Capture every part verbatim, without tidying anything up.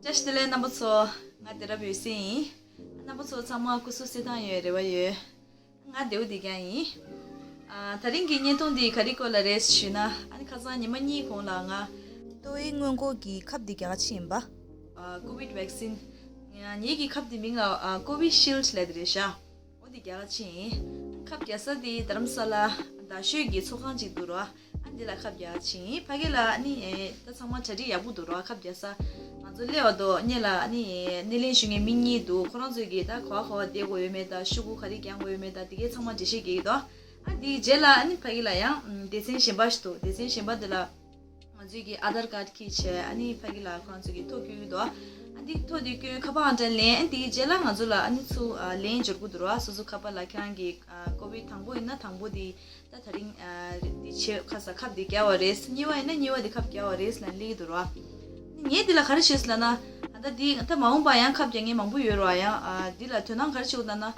བཀྲ་ཤིས་བདེ་ལེགས་རྣམ་པ་ཚོ། ང་བདེ་རབ་འོད་ཟེར་ཡིན། རྣམ་པ་ཚོ་ཚང་མ་སྐུ་གཟུགས་གསལ་ཐང་ཡོད་རེ་བ་ཡོད། ང་བདེ་པོ་བསྡད་ཀྱང་ཡིན། ཨ། ད་རིང་གི་བརྙན་ཐུང་འདི་ག་རེ་སྐོར་ལ་རེད་ཞུས་ན། ཨ་ནི་ཁ་སང་ཉི་མ་གཉིས་གོང་ལ་ང་ཏོག་དབྱིབས་སྔོན་འགོག་གི་ཁབ་འདི་རྒྱག་ག་ཕྱིན་ཡིན་པ། ཨ། ཀོ་བིད་ཝེག་སིན། ངེད་ཀྱི་ཁབ་འདི་མིང་ལ་ཨ་ཀོ་བི་ཤིལ་ཌི་ལབ་དེ་རེད་ཤག་འོ་འདི་རྒྱག་ག་ཕྱིན་ཡིན། ཁབ་རྒྱག་ས་འདི་རྡ་རམ་ས་ལ་རྡ་ཤོད་ཀྱི་ཚོགས་ཁང་ཅིག་འདུག་ར། ཨ་འདི་ལ་ཁབ་རྒྱག་ག་ཕྱིན་ཡིན། ཕ་གི་ལ་ཨ་ནི་ཨེ་ད་ཚང་མ་གྲ་སྒྲིག་ཡག་པོ་འདུག་ར། ཁབ་རྒྱག་ས་ང་ཚོ་སླེབས་པ་དང་སྔོན་ལ་ཨ་ནི་སྣེ་ལེན་ཞུ་མཁན་མི་གཉིས་འདུག་ཁོ་རང་ཚོས་ཀྱིས་ད་ག་པར་ག་པར་བསྡད་དགོས་ཡོད་མེད་དང་ཤོག་གུ་ག་རེ་རྒྱག་དགོས་ཡོད་མེད་དང་དེ་གའི་ཚང་མ་འགྲེལ་བཤད་རྒྱག་གི་འདུག་ཨ་འདིའི་རྗེས་ལ་ཨ་ནི་ཕ་གི་ལ་ཡང་སྡེ་ཚན་གཞན་པ་ཞིག་འདུག་སྡེ་ཚན་གཞན་པ་འདི་ལ། ང་ཚོའི་གི་ཨ་དྷར་ཀར་ཌི་འཁྱེར་བྱས། ཨ་ནི་ཕ་གི་ལ་ཁོ་རང་ཚོའི་གི་ཐོ་བསྐྱོན་གྱི་འདུག་ཨ་འདི་ཐོ་འདི་བསྐྱོན། ཁ་པར་ཨང་གྲངས་ལེན། ཨ་འདིའི་རྗེས་ལ་ང་ཚོ་ལ་ཨ་ནི་ཚུར་ཨ་ལན་འབྱོར་གྱི་འདུག་ར། སོ་སོ་ཁ་པར་ལ་ཁྱེད་རང་གི་ཨ་ཀོ་བིད་དང་པོ་ཡིན་ན་དང་པོ་འདི་ད་ད་རིང་ཨ་འདི་བྱས་ཁ་ས་ཁབ་འདི་བརྒྱབ་པ་རེད། གཉིས་པ་ཡིན་ན་གཉིས་པ་འདི་ཁབ་བརྒྱབ་པ་རེད་ལབ་སླེབས་ཀྱི་འདུག་ར། ངས་འདི་ལ་ག་རེ་ཞུས་ལབ་ན། ད་འདི་ད་མ་འོངས་པ་ཡང་ཁབ་རྒྱག་མཁན་མང་པོ་ཡོད་ར། ཡང་ཨ་འདི་ལ་དོ་སྣང་ག་རེ་བྱེད་དགོས་ལབ་ན། ཨ་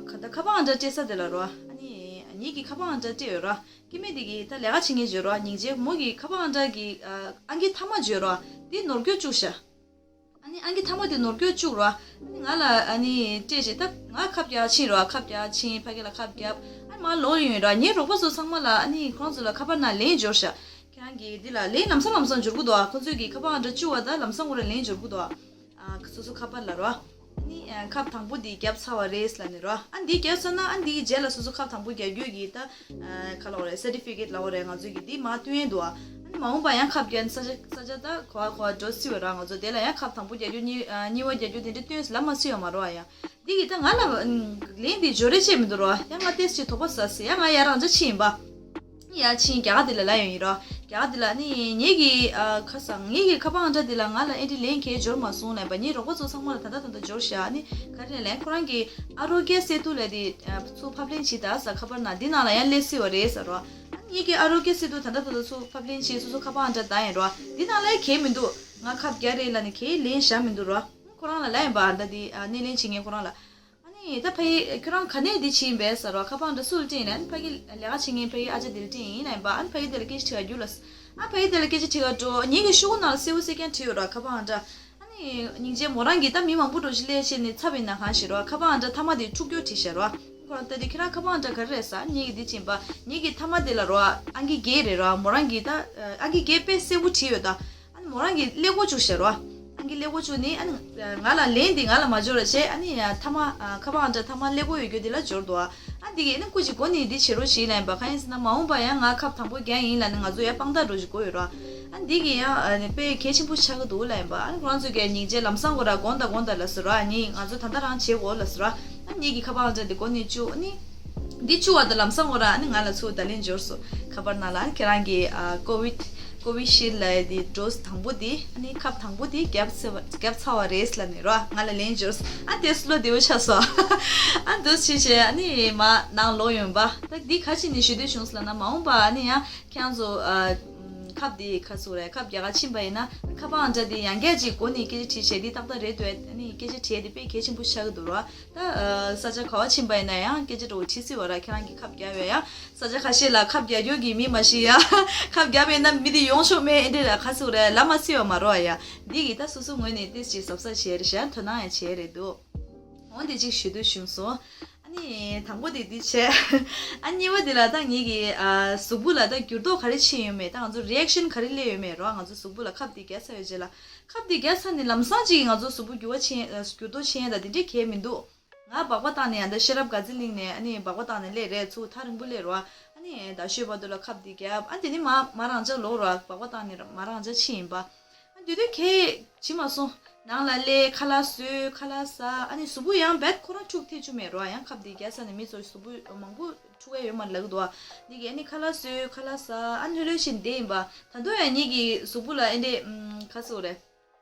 ཁ་ད་ཁ་པར་ཨང་གྲངས་སྤྲད་ས་དེ་ལ་རོ། ཨ་ནི་ངེད་ཀྱི་ཁ་པར་ཨང་གྲངས་སྤྲད་ཡོད་ར། སྐྱེ་དམན་དེ་གིས་ད་ལས་ཀ་བྱེད་མཁན་བརྗོད་རོ། སྙིང་རྗེ། མོ་གི་ཁ་པར་ཨང་གྲངས་ཀྱི་ཨ་ཨང་ཀི་མཐའ་མ་བརྗོད་རོ། དེ་ནོར་སྐྱོན་བཅུག་ཤག་ཨ་ནི་ཨང་ཀི་མཐའ་མ་དེ་ནོར་སྐྱོན་བཅུག་རོ། ཨ་ནི་ང་ལ་ཨ་ནི་སྤྲད་བྱས། ད་ང་ཁབ་རྒྱག་ཕྱིན་རོ། ཁབ་རྒྱག་ཕྱིན། ཕ་གི་ལ་ཁབ་བརྒྱབ། ཨ་ནི་མར་ལོག་ཡོང་ཡོད་ར། ངའི་རོགས་པ་ཚོ་ཚང་མ་ལ་ཨ་ནི་ཁོང་ཚོ་ལ་ཁ་པར་ནང་ལན་འབྱོར་ཤག་ཁྱེད་རང་གིས་འདི་ལ་ལན་ལམ་སང་ལམ་སང་འབྱོར་གྱི་འདུག་ཨ་ཁོང་ཚོས་ཀྱི་ཁ་པར་ཨང་གྲངས་བཅུག་པ་ད་ལམ་སང་ཁོ་ར་ལན་འབྱོར་གྱི་འདུག་ཨ། ཨ་སོ་སོ་ཁ་པར་ལ་རོ། ཨ་ནི་ཨ་ཁབ་དང་པོ་འདི་བརྒྱབ་ཚར་བ་རེད་ལབ་ནས་རོ། ཨ་འདི་བརྒྱབ་ཚར་ན་ཨ་འདིའི་རྗེས་ལ་སོ་སོ་ཁབ་དང་པོ་རྒྱག་རྒྱུ་གི་ད་ཨ་ག་ལབ་དགོས་རེད། སར་ཊི་ཕི་ཀེ་ཊི་ལབ་དགོས་རེད། ང་ཚོས་ཀྱི་འདི་མར་སྟོན་ཡས་འདུག་ཨ། ཨ་ནི་མ་འོངས་པ་ཡང་ཁབ་རྒྱག་ས་ཆ་ས་ཆ་ད་ག་པར་ག་པར་འགྲོ་སྲིད་པ་ར། ང་ཚོ་དེ་ལ་ཡང་ཁབ་དང་པོ་རྒྱག་རྒྱུ་གཉིས་ཨ་གཉིས་པ་རྒྱག་རྒྱུ་དེ་འདྲ་སྟོན་ལབ་མ་སྲིད་པ་མ་རོ། ཨ་ཡ་འདི་གི་ད་ང་ལ་ཨ་ལན་འདི་འབྱོར་རེ་བྱས་མི་འདུག་རོ། ཡང་ང་ཏོག་ཙམ་དོགས་པ་ཟ་སྲིད། ཡང་ང་ཡར་རང་འཇགས་ཕྱིན་ཡིན་པ། ཡར་ཕྱིན་རྒྱ་གར་འདི་ལ་ལབ་ཡོང་ཡིན་རོ། རྒྱ་གར་འདི་ལ་ནི་ངེད་ཀྱི་ཨ་ཁ་སང་ངེད་ཀྱི་ཁ་པར་ཨང་གྲངས་འདི་ལ་ང་ལ་ཨེ་འདྲ་ལན་གང་ཡང་འབྱོར་མ་སོང་ལབ་པ། ངའི་རོགས་པ་ཚོ་ཚང་མ་ལ་ད་ལྟ་ད་ལྟ་འབྱོར་ཤག་ཨ་ནི་ག་རེ་ལབ་ན་ཁོ་རང་གི་ཨ་རོ་གྱ་སེ་ཏུ་ལབ་དེ་ཨ་ཚུར་ཕབ་ལེན་བྱེད་ད་ས་ཁ་པར་ནང་འདི་ནང་ལ་ཡང་སླེབས་སྲིད་པ་རེད་ཟེར་རོ། ཨ་ནི་ངེད་ཀྱི་ཨ་རོ་གྱ་སེ་ཏུ་ད་ལྟ་ད་ལྟ་ཚུར་ཕབ་ལེན་བྱེད། སོ་སོ་ཁ་པར་ཨང་གྲངས་བཏང་ཡིན་རོ། འདི་ནང་ལ་ཡང་གང་ཡང་མི་འདུག་ང་ཁབ་རྒྱག་རེད་ལབ་ནས་གང་ཡང་ལན་བཞག་མི་འདུག་རོ། ཁོ་རང་ལ་ལབ་ཡིན་པ། ཨ་ད་འདི་ཨ་སྣེ་ལེན་བྱེད་མཁན་ཁོ་རང་ལ། ཨ་ནི་ད་ཕ་གི་ཁྱོད་རང་ག་ནས་འདི་བྱས་ཡིན་པས་ཟེར་རོ། ཁ་པར་ཨང་གྲངས་སུ་ལ་སྤྲད་ཡིན་ལབ། ཨ་ནི་ཕ་གི་ལས་ཀ་བྱེད་མཁན་ཕ་གི་ཨ་ཅག་འདི་ལ་སྤྲད་ཡིན་ལབ་ཡིན་པ། ཨ་ནི་ཕ་གི་དེ་ལ་སྐད་ཆ་དྲི་ག་རྒྱུགས་ལ། ཨ་ཕ་གི་དེ་ལ་སྐད་ཆ་དྲི་ག་འགྲོ། ངེད་ཀྱི་ཤོག་གུ་ནང་ལ་གསལ་པོ་གསལ་རྐྱང་བྲིས་ཡོད་ར། ཁ་པར་ཨང་གྲངས། ཨ་ནི་སྙིང་རྗེ། མོ་རང་གིས་ད་མི་མང་པོ་འགྲོ་ཞིག་སླེབས་བྱས་ནས་ཚབ་ཡིན་ན་གང་ཞིག་རོ། ཁ་པར་ཨང་གྲངས་མཐའ་མ་དེ་འཁྲུག་སྐྱོར་བྲིས་བཞག་རོ། ཁོ་རང་ལྟ་དུས་ཁྱེད་རང་ཁ་པར་ཨང་གྲངས་ག་རེ་རེད་ཟེར། ངེད་ཀྱིས་འདི་བྱིན་པ། ངེད་ཀྱི་མཐའ་མ་དེ་ལ་རོ། ཨང་ཀི་བརྒྱད་རེད་རོ། མོ་རང་གིས་ད་ཨང་ཀི་བརྒྱད་དཔེ་གསལ་པོ་བྲིས་ཡོད་ད། ཨ་ནི་མོ་རང་གིས་ཀླད་ཀོར་བཅུག་བཞག་རོ། ཨང་ཀི་ཀླད་ཀོར་བཅུག་ནི། ཨ་ནི་ང་ལ་ལན་འདི་ང་ལ་མ་འབྱོར་བ་བྱས། ཨ་ནི་མཐའ་མ་ཨ་ཁ་པར་ཨང་གྲངས་མཐའ་མ་ཀླད་ཀོར་ཡོད་རྒྱུ་འདི་ལ་འབྱོར་འདུག་ཨ། ཨ་འདི་གིས་ཨ་ནི་སྐུ་མཁྱེན་སྒོ་ནས་འདི་བྱེད་རོགས་བྱེད་ལབ་ཡིན་པ། གང་ཡིན་ཟེར་ན་མ་འོངས་པ་ཡང་ང་ཁབ་དང་པོ་རྒྱག་ཡིན་ལབ་ནི་ང་ཚོ་ཡང་དཔང་རྟགས་འདྲ་བོ་ཞིག་དགོས་ཡོད་རོ། ཨ་འདི་གིས་ཡང་ཨ་ནི་དཔེ་གལ་ཆེན་པོ་ཆགས་ཀྱི་འདུག་ལབ་ཡིན་པ། ཨ་ནི་ཁོ་རང་ཚོས་ཀྱིས་སྙིང་རྗེ་ལམ་སང་ཁོ་ར་དགོངས་དག་དགོངས་དག་ལབ་སོང་རོ། ཨ་ནི་ང་ཚོ་ད་ལྟ་རང་བྱེད་དགོས་ལབ་སོང་རོ། ཨ་ངེད་ཀྱི་ཁ་པར་ཨང་གྲངས་འདི་སྒོ་ནས་བཅུག་ཨ་ནི་འདི་བཅུག་པ་དང་ལམ་སང་ཁོ་ར་ཨ་ནི་ང་ལ་ཚུར་བརྡ་ལན་འབྱོར་སོང་། ཁ་པར་ནང་ལ། ཨ་ནི་ཁྱེད་རང་གིས་ཨ་ཀོ་བིད་ཀོ་བི་ཤིལ་ཌི་ལབ་ཡ་དེ་ཌོ་སི་དང་པོ་དེ། ཨ་ནི་ཁབ་དང་པོ་དེ་བརྒྱབ་ཚར་བ་བརྒྱབ་ཚར་བ་རེད་ལབ་ནས་རོ། ང་ལ་ལན་འབྱོར་སོང་། ཨ་དེ་བློ་བདེ་པོ་ཆགས་སོང་། ཨ་འདུག་སེ་བྱས་བྱས་ཨ་ནི་མར་ནང་ལོག་ཡོང་པ། ད་འདི་ག་རེ་བྱས་ནས་ཞུ་འདོད་བྱུང་སོང་ལབ་ན། མ་འོངས་པ་ཨ་ནི་ཡང་ཁྱེད་རང་ཚོ་ཨ་ཁབ་དེ་ག་རེ་ཟེར་དགོས་རེད། ཁབ་རྒྱག་ག་ཕྱིན་པ་ཡིན་ན་ཁ་པར་ཨང་གྲངས་དེ་ཡང་བསྐྱར་ཅིག་སྒོ་ནས་སྐད་ཆ་དྲིས་བྱས་འདི་ཏག་ཏག་རེད་འདུག་ཨ་ནི་སྐད་ཆ་དྲིས་ཡ་དེ་དཔེ་གལ་ཆེན་པོ་ཆགས་ཀྱི་འདུག་རོ། ད་ཨ་ས་ཆ་ག་པར་ཕྱིན་པ་ཡིན་ན་ཡང་སྐད་ཆ་འདྲ་བོ་དྲིས་སྲིད་པ་ར། ཁྱེད་རང་གིས་ཁབ་རྒྱག་ཡོད་ཡ། ས་ཆ་ཁ་ཤས་ལ་ཁབ་རྒྱག་རྒྱུ་གི་མི་མ་ཤེས་ཡ། ཁབ་རྒྱག་པ་ཡིན་ན་མི་དེ་ཡོང་ཆོག་མེད་ཨེ་འདྲ་ར་ག་རེ་ཟེར་དགོས་རེད། ལབ་མ་སྲིད་པ་མ་རེད་པ་ཡ། འདི་གིས་ད་སོ་སོ་ངོས་ནས་ཏོག་ཙམ་གཟབ་གཟབ་བྱས་རེད་ཤག་དོ་སྣང་ཡང་བྱས་རེད་འདུག་འོ་འདི་གཅིག་ཞུ་འདོད་བྱུང་སོང་། ཨ་ནི་དང་པོ་དེ་འདི་བྱས། ཨ་གཉིས་པ་དེ་ལ་ད་ངེད་ཀྱི་ཨ་གཟུགས་པོ་ལ་ད་འགྱུར་ལྡོག་ག་རེ་ཕྱིན་ཡོད་མེད། ད་ང་ཚོ་རི་ཨེག་ཤན་ག་རེ་སླེབས་ཡོད་མེད་རོ། ང་ཚོ་གཟུགས་པོ་ལ་ཁབ་འདི་བརྒྱབ་ཚར་བའི་རྗེས་ལ། ཁབ་འདི་བརྒྱབ་ཚར་ནས་ལམ་སང་ཅིག་ང་ཚོ་གཟུགས་པོ་འགྱུར་བ་ཕྱིན་ཨ་འགྱུར་ལྡོག་ཕྱིན་ཡ་ད་དེ་འདྲས་གང་ཡང་མི་འདུག་ང་སྦག་སྦག་བཏང་ནས་ཡང་ད་ཤེས་རབ་དགའ་ཚལ་གླིང་ནས་ཨ་ནི་སྦག་སྦག་བཏང་ནས་སླེབས་རེད། ཚུར་ཐག་རིང་པོ་སླེབས་རོ། ཨ་ནི་རྡ་ཤོད་བར་དུ་ལ་ཁབ་འདི་བརྒྱབ། ཨ་དེ་ནས་མར་མར་རང་འཇགས་ལོག་རོ། སྦག་སྦག་བཏང་ནས་མར་རང་འཇགས་ཕྱིན་ཡིན་པ། ཨ་དེ་དུས་གང་ཡང་བྱེད་མ་སོང་། ནང་ལ་སླེབས། ཁ་ལག་བཟོས། ཁ་ལག་ཟ། ཨ་ནི་གཟུགས་པོ་ཡང་རྦད་ཁོ་རང་འཁྲུག་ཐེབས་བཅུག་མེད་རོ། ཡང་ཁབ་འདི་བརྒྱབ་ཚར་ནས་མི་ཚོ་གཟུགས་པོ་མང་པོ་འཁྲུག་ཡ་ཡོད་མ་རེད་ལབ་ཀྱི་འདུག་པ། འདི་གིས་ཨ་ནི་ཁ་ལག་བཟོས། ཁ་ལག་ཟ། ཨ་ནི་ལྷོད་ལྷོད་བྱས་བསྡད་ཡིན་པ། ད་དུང་ཡང་ངེད་ཀྱི་གཟུགས་པོ་ལ་ཨེ་འདྲས་ཨམ་ག་རེ་ཟེར་དགོས་རེད།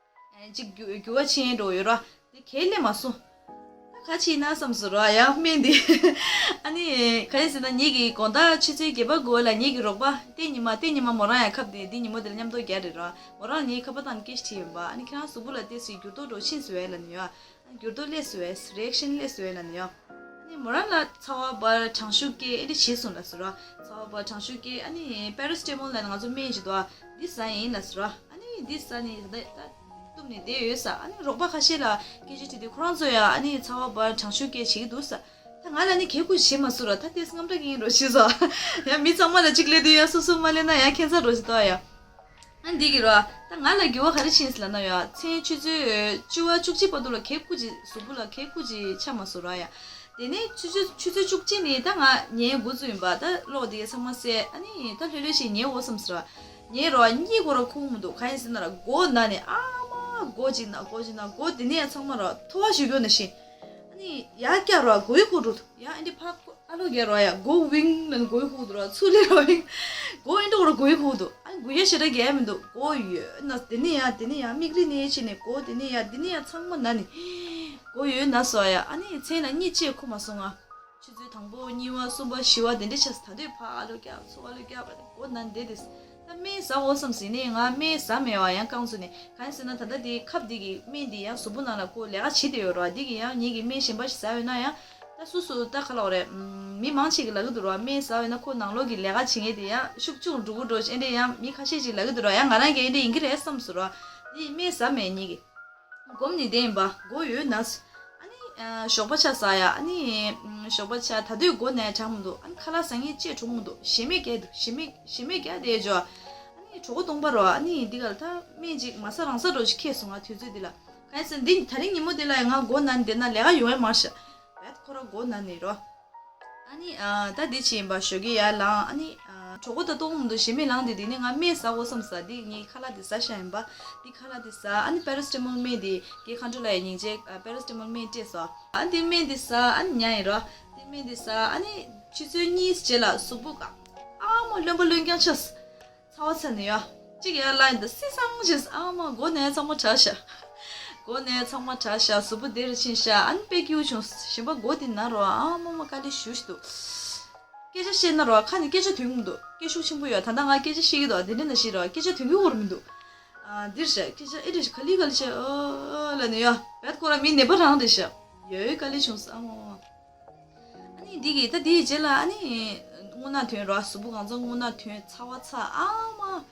ཨེ་གཅིག་འགྱུར་འགྱུར་བ་ཕྱིན་འགྲོ་ཡོད་ར། དེ་གང་ཡང་སླེབས་མ་སོང་། ད་ག་རེ་བྱས་ན་བསམ་སོང་ར་ཡ་སྨན་འདི། ཨ་ནི་ག་རེ་ཟེར་ན་ངེད་ཀྱི་དགོང་དག་ཆུ་ཚོད་བརྒྱད་པ་དགུ་པ་ལ་ངེད་ཀྱི་རོགས་པ་ཏེ་ཉི་མ་ཏེ་ཉི་མ་མོ་རང་ཡང་ཁབ་དེ་འདི་ཉིན་མོ་དེ་ལ་མཉམ་དུ་རྒྱག་རེད་ར། མོ་རང་ངའི་ཁ་པར་བཏང་ནས་སྐད་ཆ་དྲིས་ཡིན་པ། ཨ་ནི་ཁྱེད་རང་གཟུགས་པོ་ལ་ཏོག་ཙམ་འགྱུར་ལྡོག་འདྲ་བོ་ཕྱིན་སོང་ངས་ལབ་ནས་ཡོད། ཨ་ནི་འགྱུར་ལྡོག་སླེབས་སོང་ངས། རི་ཨེག་ཤན་སླེབས་སོང་ངས་ལབ་ནས་ཡོད། ཨ་ནི་མོ་རང་ལ་ཚ་བ་འབར། གྲང་ཤུགས་སྐྱེ། ཨེ་འདྲ་བྱས་སོང་ལབ་སོང་ར། ཚ་བ་འབར། གྲང་ཤུགས་སྐྱེ། ཨ་ནི་པེ་ར་སི་ཊ་མོལ་ལབ་ནས་ང་ཚོ་སྨན་ཅིག་འདུག་ཨ། འདི་ཟ་ཡིན་ལབ་སོང་ར། ཨ་ནི་འདི་ཟ་ནས་ད་ད་ ནས་བསྡད་ཡོད་ས། ཨ་ནི་རོགས་པ་ཁ་ཤས་ལ་སྐད་ཆ་དྲིས་དུས་ཁོ་རང་ཚོ་ཡང་ཨ་ནི་ཚ་བ་འབར་གྲང་ཤུགས་སྐད་བྱེད་ཀྱི་འདུག་ས། ད་ང་ལ་ནི་གད་སྐུ་བྱེད་མ་སོང་ར། ད་ལྟས་དངངས་སྐྲག་གི་ཡིན་རོ་ཞེས་སོ། ཡང་མི་ཚང་མ་ལ་གཅིག་སླེབས་དུས་ཡང་སོ་སོ་མ་སླེབས་ན་ཡང་ཁྱད་མཚར་རོ་ཞེས་ཏོ་ཡ། ཨ་འདི་གི་རོ། ད་ང་ལ་འགྱུར་བ་ག་རེ་ཕྱིན་ཟེར་ལབ་ན་ཡ། མཚན་ཆུ་ཚོད་བཅུ་བ་བཅུ་གཅིག་བར་དུ་ལ་གད་སྐུ་ཅིག་གཟུགས་པོ་ལ་གད་སྐུ་ཅིག་ཆགས་མ་སོང་ར་ཡ། དེ་ནས་ཆུ་ཚོད་ཆུ་ཚོད་བཅུ་གཅིག་ནས་ད་ང་ཉལ་འགོ་བཙུགས་ཡིན་པ། ད་གློག་དེ་ག་ཚང་མ་བསལ། ཨ་ནི་ད་ལྷོད་ལྷོད་ཞིག་ཉལ་འོ་བསམ་ཟེར་བ། ཉལ་རོ་གཉིད་ཁོ་ར་ཁུག་མི་འདུག་གང་ཡིན་ཟེར་ན་ར་མགོ་ན་ནས་ཨ་མ་མགོ་ཅིག་ན་མགོ་ཅིག་ན་མགོ་དེ་ནས་ཡ་ཚང་མ་ར་མཐོ་བ་ཞུ་རྒྱུ་ན་ཤི། ཨ་ནི་ཡ་སྐྱ་རོ་མགོའི་ཁུག་འགྲོ་ཐུབ་ཡ། ཨ་འདི་ཕ་ཨ་ལོ་རྒྱ་རོ་ཡ་མགོ་ཝིང་ནང་མགོའི་ཁུག་འགྲོ་ཚུར་ལེ་རོ་ཝིང་མགོ་ཨེ་འདྲ་རོ་མགོའི་ཁུག་འདུག་ཨ་མགོ་ཡ་ཞེ་དྲག་རྒྱ་མི་འདུག་མགོ་ཡོད་ན་དེ་ནས་ཡ་དེ་ནས་ཡ་མིག་རིལ་ནས་ཕྱིན་ནས་མགོ་དེ་ནས་ཡ་དེ་ནས་ཡ་ཚང་མ་ན་ནི་མགོ་ཡོད་ན་སོ་ཡ། ཨ་ནི་མཚན་ལ་གཉིད་ཅེས་ཁུག་མ་སོང་ང་། ཆུ་ཚོད་དང་པོ་གཉིས་པ་གསུམ་པ་བཞི་པ་དེ་འདྲ་ཆགས་སོང་། ད་དུས་ཕ་ཨ་ལོ་རྒྱ་ཚུར་ཨ་ལོ་རྒྱ་བ་མགོ་ན་ནི་བསྡད་དེ། ད་སྨན་ཟ་འོ་བསམ་ཟིན་ནས་ང་སྨན་ཟ་མེད་པ་ཡང་རྐང་བཙུགས་ནས། གང་ཡིན་ཟེར་ན་ད་ལྟ་དེ་ཁབ་དེ་གི་སྨན་དེ་ཡང་གཟུགས་པོ་ནང་ལ་ཁོ་ལས་ཀ་བྱེད་བསྡད་ཡོད་རེད་བ། དེ་གི་ཡང་ངེད་ཀྱི་སྨན་གཞན་པ་ཞིག་ཟ་ཡོད་ན་ཡང་། ད་སུ་སུ་ད་ག་ལབ་རེད། མི་མང་ཆེ་གི་ལབ་ཀྱི་འདུག་རེད་བ། སྨན་ཟ་ཡོད་ན་ཁོ་ནང་ལོགས་ཀྱི་ལས་ཀ་བྱེད་མཁན་དེ་ཡང་ཤུགས་ཆུང་འགྲོ་གི་འགྲོ་ཨེ་འདྲ་ཡང་མི་ཁ་ཤས་ཅིག་ལབ་ཀྱི་འདུག་རེད་བ། ཡང་ང་རང་གི་ཨེ་འདྲ་ཡིན་གྱི་རེད་བསམ་སོང་རེད་བ། དེ་སྨན་ཟ་མེད་ངེད་ཀྱི། སྒོམ་ནས་བསྡད་ཡིན་པ། མགོ་ཡོད་ན། ཨ་ནི་ཨ་ཞོགས་པ་ཆ་ཟ་ཡ། ཨ་ནི་ཨ་ཞོགས་པ་ཆ་ད་དུས་མགོ་ན་ཡ་དྲག་མི་འདུག་ཨ་ནི་ཁ་ལག་ཟ་མཁན་ཅེས་གྲུང་མི་འདུག་ཞེ་མེད་རྒྱག་འདུག་ཞེ་མེད་ཞེ་མེད་རྒྱག་བསྡད་འཇོག་ཨ་ནི་གྲོད་ཁོག་སྟོང་པ་རོ། ཨ་ནི་འདི་ག་ལ་ད་སྨན་ཅིག་མ་ཟ་རང་ཟ་འགྲོ་ཞིག་ཁེལ་སོང་ང་དུས་ཚོད་འདི་ལ། གང་ཡིན་ཟེར་ན་འདི་ད་རིང་ཉིན་མོ་འདི་ལ་ང་མགོ་ན་ནས་བསྡད་ན་ལས་ཀ་ཡོང་ཡ་མ་རེད་ཤག་བད་ཁོ་ར་མགོ་ན་ནས་རོ། ཨ་ནི་ཨ་ད་འདི་བྱས་ཡིན་པ་ཞོགས་ཀས་ཡར་ལངས། ཨ་ནི་ཨ་གྲོད་ཁོག་ད་སྟོང་མི་འདུག་ཞེ་མེད་ལངས་ཏེ་དེ་ནས་ང་སྨན་ཟ་དགོས་བསམ་ཟ། འདི་ངས་ཁ་ལག་འདི་ཟ་བཞག་ཡིན་པ། འདི་ཁ་ལག་འདི་ཟ། ཨ་ནི་པེ་ར་སི་ཊ་མོལ་སྨན་འདི་ངའི་མཁའ་འགྲོ་ལགས་ཡ་སྙིང་རྗེ་ཨ་པེ་ར་སི་ཊ་མོལ་སྨན་སྤྲད་སོང་། ཨ་ནི་འདི་སྨན་འདི་ཟ། ཨ་ནི་ཉལ་ཡིན་རོ། འདི་སྨན་འདི་ཟ། ཨ་ནི་ཆུ་ཚོད་གཉིས་རྗེས་ལ་གཟུགས་པོ་ག་ཨ་མ་རློན་པ་རློན་རྐྱང་ཆགས། ཚ་བ་ཚ་ནས་ཡ། གཅིག་ཡར་ལངས་ཡིན་ད་སི་སང་བྱས། ཨ་མ་མགོ་ན་ཡ་ཚང་མ་དྲག་ཤག་མགོ་ན་ཡ་ཚང་མ་དྲག་ཤག་གཟུགས་པོ་བདེ་རུ་ཕྱིན་ཤག་ཨ་ནི་དཔེ་སྐྱིད་པོ་བྱུང་། གཞན་པ་མགོ་དེ་ན་རོ། ཨ་མ་མ་དཀའ་ལས་ཞེ་པོ་ཞིག་འདུག་སྐད་ཆ་བཤད་ན་རོ་ཁ་ནས་སྐད་ཆ་ཐོན་གྱི་མི་འདུག་སྐད་ཤུགས་ཆེན་པོ་ཡོད། ད་ལྟ་ང་སྐད་ཆ་བཤད་ཀྱི་འདུག་དེ་འདྲ་ན་ཤི་རོ་སྐད་ཆ་ཐོན་གྱི་ཡོད་མི་འདུག་ཨ་འདིར་ཤག་སྐད་ཆ་ཨེ་འདྲ་ཤག་ག་ལེ་ག་ལེ་ཤག་ཨོ་ལ་ནས་ཡ་བད་ཁོ་ར་མི་ནད་པ་རང་རེད་ཤག་ཡོད་དཀའ་ལས་བྱུང་སོང་། ཨ་མ་མ། ཨ་ནི་འདི་གི་ད་དེའི་རྗེས་ལ་ཨ་ནི་རྔུལ་ནག་ཐོན་རོ། གཟུགས་པོ་གང་ཚང་རྔུལ་ནག་ཐོན། ཚ་བ་ཚ། ཨ་མ།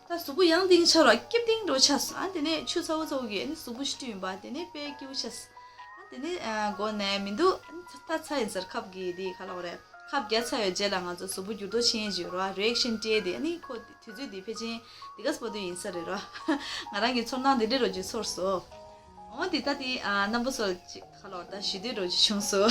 ད་གཟུགས་པོ་ཡང་ཏིང་ཆགས་རོ། སྐྱིབ་ཏིང་འགྲོ་ཆགས་སོང་། ཨ་དེ་ནས་ཆུ་ཚ་བོ་ཚ་བོ་གིས་ཨ་ནི་གཟུགས་པོ་ཞིག་བཀྲུས་ཡིན་པ། དེ་ནས་དཔེ་སྐྱིད་པོ་ཆགས་སོང་། ཨ་དེ་ནས་ཨ་མགོ་ན་མི་འདུག་ཨ་ནི་ཚ་ད་ཚ་ཡིན་ཟེར་ཁབ་གི་དེ་ག་ལབ་རེད། ཁབ་བརྒྱབ་ཚར་བའི་རྗེས་ལ་ང་ཚོ་གཟུགས་པོ་འགྱུར་ལྡོག་ཕྱིན་ཡས་བརྗོད་རོ། རི་ཨེག་ཤན་སྤྲད་དེ་ཨ་ནི་ཁོ་དུས་ཚོད་དེ་ཕལ་ཆེར་འདི་ག་སྤོ་དུས་ཡིན་ས་རེད་རོ། ང་རང་གི་ཚོར་སྣང་འདི་འདྲ་རོ་ཅིག་ཚོར་སོང་། འོ་འདི་ལྟ་དེ་ཨ་རྣམ་པ་ཚོར་ཅིག་ཁ་ལོར་ད་ཞུ་འདོད་རོ་ཅིག་བྱུང་སོང་།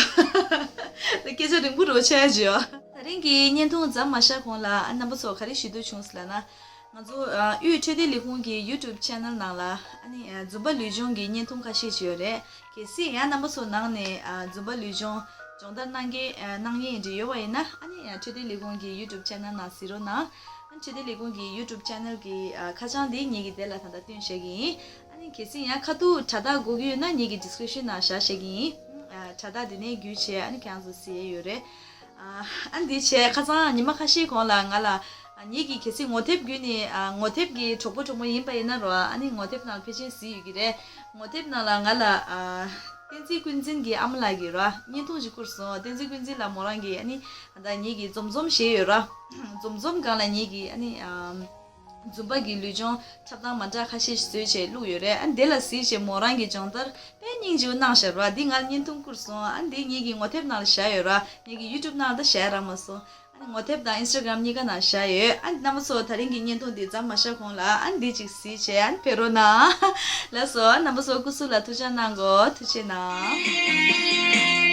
ད་སྐད་ཆ་རིང་པོ་རོ་ཆགས་ཡ་ཅིག་ཡོད། ད་རིང་གི་བརྙན་ཐུང་མཚམས་མ་བཞག་གོང་ལ་ཨ་རྣམ་པ་ཚོར་ག་རེ་ཞུ་འདོད་བྱུང་སོང་ལབ་ན། ང་ཚོ་ཨ་དབུས་འཕྲོད་བསྟེན་ལས་ཁུངས་ཀྱི་ཡུ་ཊུབ་ཆེ་ནལ་ནང་ལ་ཨ་ནི་ཨ་འཛུམ་པ་ལུས་སྦྱོང་གི་བརྙན་ཐུང་ཁ་ཤས་ཅིག་ཡོད་རེད། གལ་སྲིད་ཡང་རྣམ་པ་ཚོ་ནང་ནས་ཨ་འཛུམ་པ་ལུས་སྦྱོང་སྦྱོང་བརྡར་གནང་མཁན་ཨ་གནང་མཁན་ཡིན་འདྲ་ཡོད་པ་ཡིན་ན་ཨ་ནི་ཨ་འཕྲོད་བསྟེན་ལས་ཁུངས་ཀྱི་ཡུ་ཊུབ་ཆེ་ནལ་ནང་གཟིགས་རོགས་གནང་། ཨ་ནི་འཕྲོད་བསྟེན་ལས་ཁུངས་ཀྱི་ཡུ་ཊུབ་ཆེ་ནལ་གྱི་ཨ་ཁ་བྱང་དེ་ངེད་ཀྱིས་དེ་ལ་ད་ལྟ་སྟོན་བཞག་གི་ཡིན། ཨ་ནི་གལ་སྲིད་ཡང་ཁ་ཐུག་དྲ་ཐག་དགོས་ཀྱི་ཡོད་ན་ངེད་ཀྱི་ཌི་སི་ཀི་རིབ་ཤན་ནང་བཞག་བཞག་གི་ཡིན། ཨ་དྲ་ཐག་དེ་ནས་བརྒྱུད་བྱས་ཨ་ནི་ཁྱེད་རང་ཚོ་གཟིགས་ཡས་ཡོད་རེད། ཨ་ཨ་འདི་བྱས་ཁ་སང་ཉི་མ་ཁ་ཤས་གོང་ལ་ང་ལ་ཨ་ངེད་ཀྱིས་གལ་སྲིད་ངོ་དེབ་བརྒྱུད་ནས་ཨ་ངོ་དེབ་ཀྱི་གྲོགས་པོ་གྲོགས་མོ་ཡིན་པ་ཡིན་ན་རོ། ཨ་ནི་ངོ་དེབ་ནང་ཕལ་ཆེར་གཟིགས་ཡོད་ཀྱི་རེད། ངོ་དེབ་ནང་ལ་ང་ལ་ཨ་བསྟན་འཛིན་ཀུན་འཛིན་གྱི་ཨ་མ་ལགས་ཀྱིས་རོ་བརྙན་ཐུང་ཞིག་བསྐུར་སོང་། བསྟན་འཛིན་ཀུན་འཛིན་ལགས་མོ་རང་གིས་ཨ་ནི་ད་ངེད་ཀྱི་འཛོམས་འཛོམས་བྱས་ཡོད་རོ། འཛོམས་འཛོམས་སྒང་ལ་ངེད་ཀྱིས་ཨ་ནི་ཨ་འཛུམ་པ་གི་ལུས་སྦྱོང་འཁྲབ་སྟངས་མ་འདྲ་ཁ་ཤས་ཤིག་བཟོས་བྱས་བླུགས་ཡོད་རེད། ཨ་འདི་ལ་གཟིགས་བྱས་མོ་རང་གིས་སྦྱོང་བརྡར་དཔེ་སྙིང་རྗེ་པོ་གནང་ཤག་རོ། འདི་ང་ལ་བརྙན་ཐུང་བསྐུར་སོང་། ཨ་འདི་ངེད་ཀྱི་ངོ་དེབ་ནང་ལ་བཞག་ཡོད་རོ། ངེད་ཀྱི་ཡུ་ཊུབ་ནང་ལ་ད་བཞག་རག་མ་སོང་། ཨ་ནི་ངོ་དེབ་དང་ཨིན་སི་ཊ་གྷི་རམ་གཉིས་ཀ་ནང་བཞག་ཡོད། ཨ་ནི་རྣམ་པ་ཚོ་ད་རིང་གི་བརྙན་ཐུང་འདི་མཚམས་མ་བཞག་གོང་ལ་ཨ་ནི་འདི་གཅིག་གཟིགས་བྱས་ཨ་ནི་ཕེབས་རོགས་གནང་། ལགས་སོ། རྣམ་པ་ཚོ་སྐུ་གཟུགས་ལ་ཐུགས་ཅག་གནང་གོ། ཐུགས་རྗེ་གནང་།